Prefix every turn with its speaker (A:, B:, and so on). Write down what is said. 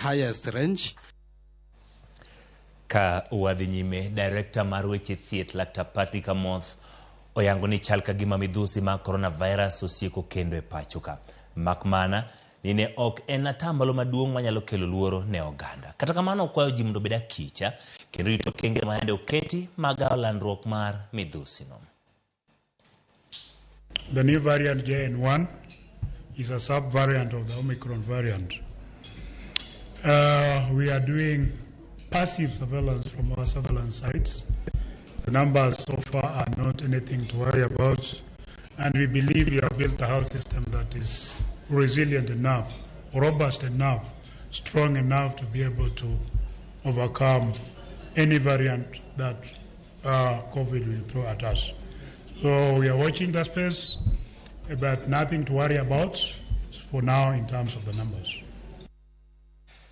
A: highest range.
B: Ka wadhi nyime, Director mar weche thieth Laktar Patrick Amoth oyango ni chal ka gima midhusi mag coronavirus osieko kendo e pacho ka. Mak mana ni ne ok en atamalo maduong' manyalo kelo luoro ne oganda. Kata kamano okwayo ji mondo obed akicha kendo rito okenge ma yande oketi mag gawo landruok mar midhusino.
C: The new variant JN1 is a subvariant of the Omicron variant. We are doing passive surveillance from our surveillance sites. The numbers so far are not anything to worry about, and we believe we have built a health system that is resilient enough, robust enough, strong enough to be able to overcome any variant that COVID will throw at us. So we are watching the space, but nothing to worry about for now in terms of the numbers.